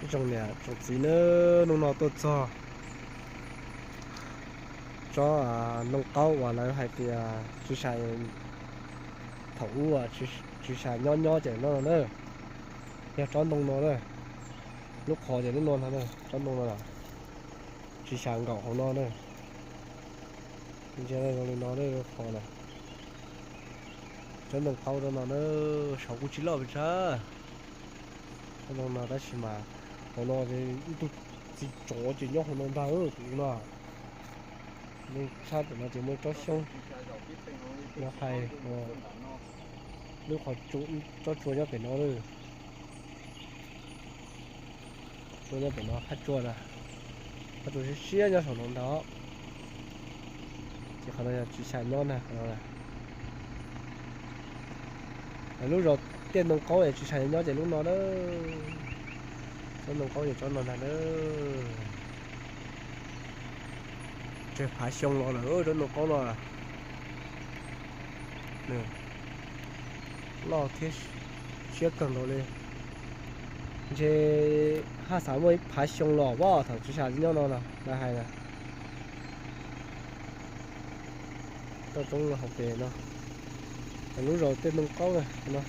Tsoom niam tsoom txiv na, hnub no tuaj txog tsob ntoo qaub uas lawv hais tias Tswv Xav thaum ub Tswv Xav nyob nyob ces no na, yog tsob ntoo no na, lub qhov ces lub no no, tsob ntoo no, Tswv Xav nkaum hauv no na, ntsia zoo li no, qhov na, tsob ntoo qaub tsob no na, saum kuj tsis loj pes tsawg, tsob ntoo no tab sis mas hauv no ib tug txiv tsov ces nyob hauv no ntag tus no. Nej saib pem no ces muaj tsob xyoob, no hais lub qhov tsob tsua nyob pem no, tsua nyob pem no, qab tsua na, qab tsua siab siab nyob saum no ntag. Ces qhov no yog Tswv Xav nyob na, qhov no na. Lub zos Tiaj Ntoo Qaub es Tswv Xav nyob ces lub no na, tsob ntoo qaub ces tsob no ntag na. Tseg phav xyoo los lawm tsob ntoo qaub no. Loj thiab siab kawg nkaus li. Ntshe haj xav muaj ib phav xyoo los pab thaum Tswv Xav nyob no no na hais na. Toj roob hauv pes no, lub zos Tiaj Ntoo Qaub no.